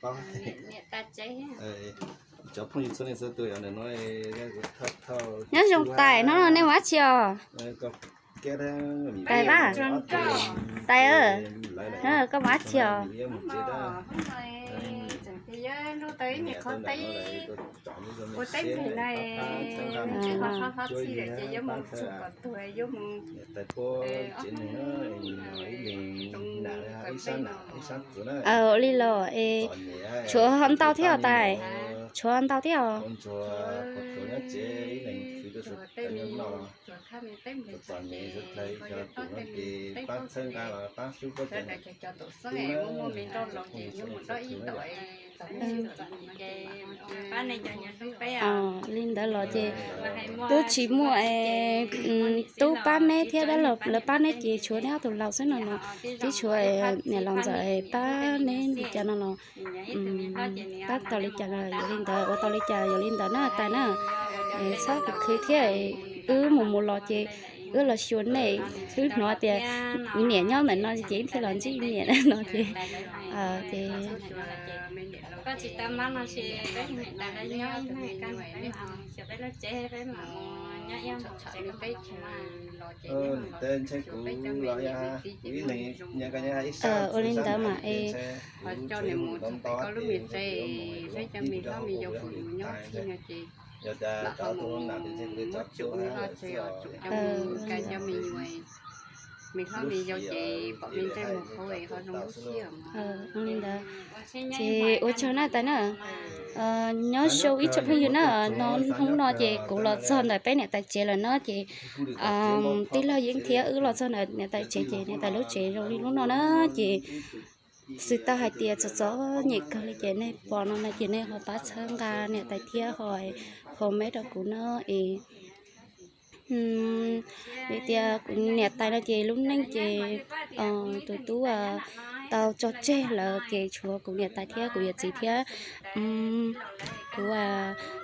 Cov phooj ywg txhua leej txhua tus, nyob zoo tais no nej ua dab tsi os? Tais Vaj, tais, koj ua dab tsi os? Ua li los es tshuav ho ntau thiab os tais, tshuav ntau thiab os. Li ntawd los ces twb tsis muaj tub pab neb thiab dab laug lawv pab neb ces tshuav neb ob tug laus xwb no los twb tshuav niam laus ntxawm pab neb li cas no los pab tau li cas los yog li ntawd, ua tau li cas yog li ntawd na tais na. Txhob khwv khwv thiab, wb mus mus los ces wb los xyuas nej, wb hnov tias niam nyob ntawm no ces wb thiaj los ntsib niam no ces, ces ua li ntawd mas es li ntawd. Ces ua tsaug na tais na. Nyob zoo ib tsoom phooj ywg na, no hnub no ces kuv los txog ntawm peb niam tais tsev lawm na ces tij laug Yeeb thiab wb los txog ntawm niam tais tsev ces niam tais lub tsev zoo li lub no na ces xws tau hais tias txom txom nyem kawg li ces nej pom no no ces nej ho pab txhawb nqa niam tais thiab ho comment rau kuv na es vim tias kuv niam tais no ces lub neej ces tus tub tau tso tseg lawm ces tshuav kuv niam tais thiab kuv yawm txiv thiab kuv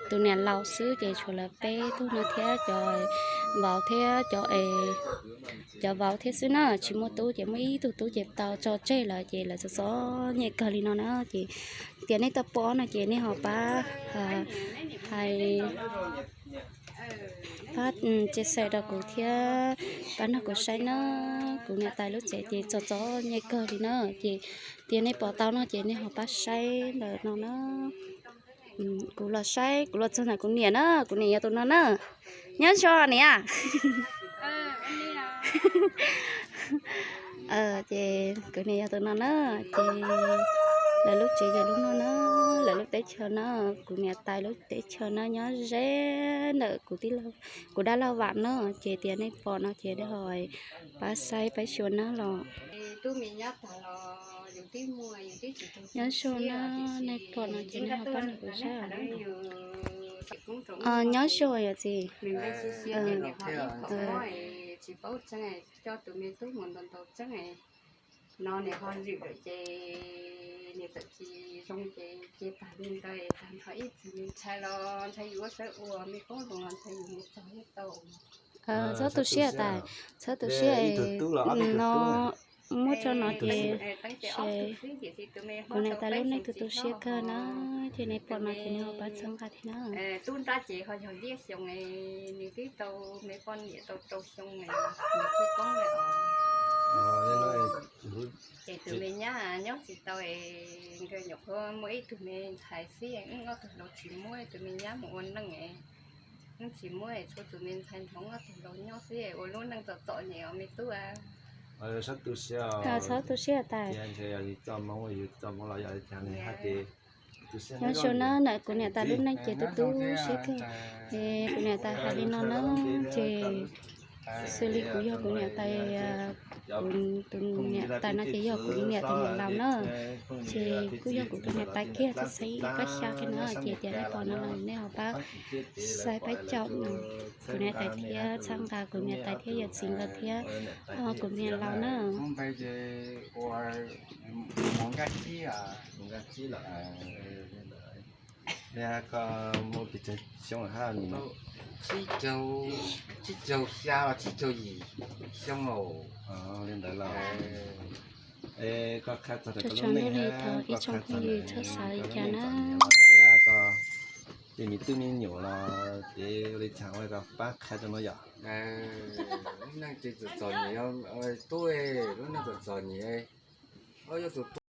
tus niam laus xwb ces tshuav lawv peb tug no thiab cov vauv thiab cov, cov vauv thiab xwb na, tsis muaj tub ces muaj ib tug tub ces tau tso tseg lawm ces lawv txom txom nyem kawg li no na ces tias nej tau pom no ces nej ho pab hais pab tse xais rau kuv thiab pab nrog kuv saib na. Kuv niam tais lub tsev ces txom txom nyem kawg li na ces tias nej pom tau no ces nej ho pab saib ntawm no na. Kuv los saib, kuv los txog ntawm kuv niam na, kuv niam yog tus no na. Nyob zoo niam. Ces kuv niam yog tus no na, ces lawv lub tsev yog lub no na, lawv lub teb chaws na, kuv niam tais lub teb chaws na nyob ze ntawm kuv tij laug, kuv dab laug Vam na, ces tias nej pom no ces nej ho pab saib pab xyuas na los. Nyob zoo na, nej pom no ces nej ho pab nrog kuv saib os. Nyob zoo yom txiv. Coj tus me tub mus ntaus ntaus tseeb no niam ho zwm lawm ces niam txawm tsis zoo ces cia tag li ntawd tag nrho ib txhis ntshai los ntshai yus ua sawv ua me koob zoo los ntshai yus mus txog yeej tau. Txhob tu siab tais, txhob tu siab no, muab tso no ces kuv niam tais lub neej tu tu siab kawg na, ces nej pom no ces nej ho pab txhawb nqa thiab na. Tub nrab ces ho yog liab xyoo, nws twb tau me poj niam tau rau xyoo, nws twb koob lawm os. Ces tus me nyab nyob tsis tau es nkawd nyuam qhuav muaj ib tug me ntxhais xwb, wb ob tug laus tsis muab tus me nyab mus ua neej, wb tsis muab, tshuav tus me ntxhais nrog wb ob tug laus nyob xwb, ua lub neej txom txom nyem os me tub. Txhob tu siab tais. Nyob zoo na, ntawm kuv niam tais lub neej ces tu tu siab kawg. Es kuv niam tais hais li no na, ces xws li kuv yog kuv niam tais, kuv tus niam tais no ces yog kuv niam tus niam laus na, ces kuj yog kuv tus niam tais kiag txog xeeb ib pab xya kiag na, ces tias nej pom no los nej ho pab saib pab caum kuv niam tais thiab txhawb nqa kuv niam tais thiab yawm txiv nkawd thiab kuv niam laus na. Tsib caug xya los tsib caug yim xyoo os. Li ntawd los Es koj qha txog rau koj lub neej hab koj qha txog ntawm koj lub neej txom nyem, koj tej me tub me nyuam los ces ua li cas, koj pab qha rau no yom. Lub neej ces txom txom nyem, tub, lub neej txom txom nyem, o, yog tus